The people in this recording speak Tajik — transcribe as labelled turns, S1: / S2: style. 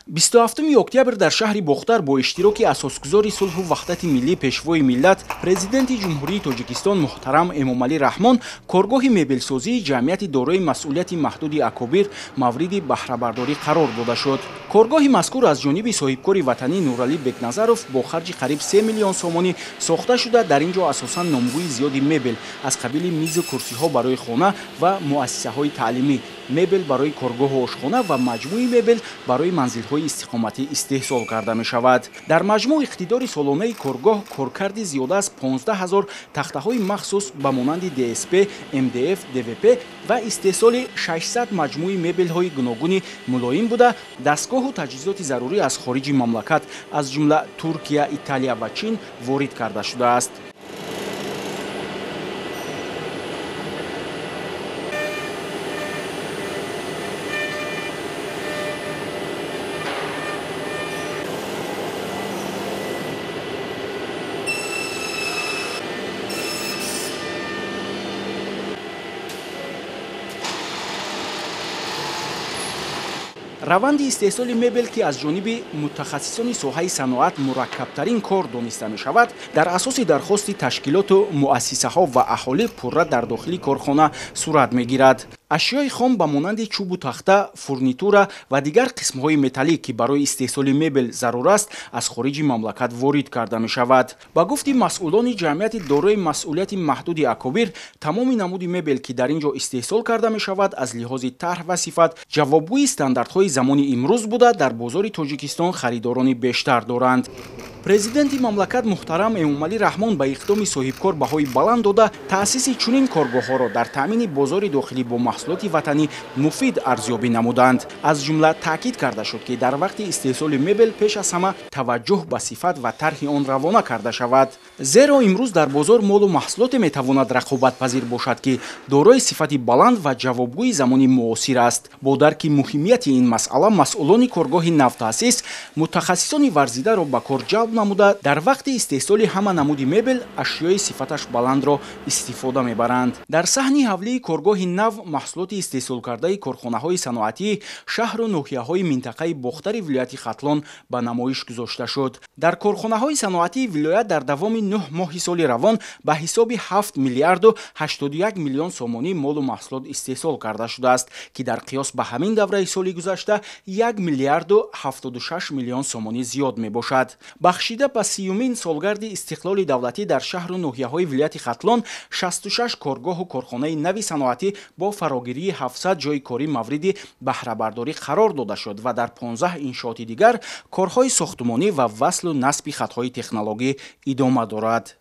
S1: 27 октябр дар шаҳри Бохтар бо иштироки асосгузори сулҳу ваҳдати миллӣ, пешвои миллат, президенти Ҷумҳурии Тоҷикистон муҳтарам Эмомалӣ Раҳмон коргоҳи мебелсозии ҷамъияти дорои масъулияти маҳдуди Акобир мавриди баҳрабардорӣ қарор дода шуд. Коргоҳи мазкур аз ҷониби соҳибкори ватанӣ Нуралӣ Бекназаров бо харҷи қариб 3 миллион сомонӣ сохта шуда, дар ин ҷо асосан номгӯи зиёди мебел аз қабили мизу курсиҳо барои хона ва муассисаҳои таълимӣ, мебел барои коргоҳу ошхона ва маҷмӯи мебел барои манзилҳои истиқоматӣ истеҳсол карда мешавад. Дар маҷмӯъ иқтидори солонаи коргоҳ коркарди зиёда аз 15 ҳазор тахтаҳои махсус ба монанди ДСП, МДФ, ДВП ва истеҳсоли 600 маҷмӯи мебелҳои гуногуни мулоим буда, дастгоҳу таҷҳизоти зарурӣ аз хориҷи мамлакат, аз ҷумла Туркия, Италия ва Чин ворид карда шудааст. Раванди истеҳсоли мебел, ки аз ҷониби мутахассисони соҳаи саноат мураккабтарин кор дониста мешавад, дар асоси дархости ташкилоту муассисаҳо ва аҳолӣ пурра дар дохили корхона сурат мегирад. Ашёи хом ба монанди чӯбу тахта, фурнитура ва дигар қисмҳои металлӣ, ки барои истеҳсоли мебел зарур аст, аз хориҷи мамлакат ворид карда мешавад. Ба гуфти масъулони ҷамъияти дорои масъулияти маҳдуди Акобир, тамоми намуди мебел, ки дар ин ҷо истеҳсол карда мешавад, аз лиҳози тарҳ ва сифат ҷавобгӯи стандартҳои замони имрӯз буда, дар бозори Тоҷикистон харидорони бештар доранд. Президенти мамлакат муҳтарам Эмомалӣ Раҳмон ба иқдоми соҳибкор баҳои баланд дода, таъсиси чунин коргоҳҳоро дар таъмини бозори дохилӣ бо маҳсулоти ватанӣ муфид арзёбӣ намуданд. Аз ҷумла таъкид карда шуд, ки дар вақти истеҳсоли мебел пеш аз ҳама таваҷҷӯҳ ба сифат ва тарҳи он равона карда шавад. Зеро имрӯз дар бозор молу маҳсулоте метавонад рақобатпазир бошад, ки дорои сифати баланд ва ҷавобгӯи замони муосир аст. Бо дарки муҳимияти ин масъала масъулони коргоҳи навтаъсис мутахассисони варзидаро ба кор ҷалб намуда, дар вақти истеҳсоли ҳама намуди мебел ашёи сифаташ баландро истифода мебаранд. Дар саҳни ҳавлии коргоҳи нав маҳсулоти истеҳсолкардаи корхонаҳои саноатии шаҳру ноҳияҳои минтақаи Бохтари вилояти Хатлон ба намоиш гузошта шуд. Дар корхонаҳои саноатии вилоят дар давоми 9 моҳи соли равон ба ҳисоби 7 миллиарду 81 миллион сомонӣ молу маҳсулот истеҳсол карда шудааст, ки дар қиёс ба ҳамин давраи соли гузашта 1 миллиарду 76 миллион сомонӣ зиёд мебошад. Бахшида ба 30-умин солгарди истиқлоли давлатӣ дар шаҳру ноҳияҳои вилояти Хатлон 66 коргоҳу корхонаи нави саноатӣ бо фарогирии 700 ҷойи корӣ мавриди баҳрабардорӣ қарор дода шуд ва дар 15 иншооти дигар корҳои сохтумонӣ ва васлу насби хатҳои технологӣ идома дорад.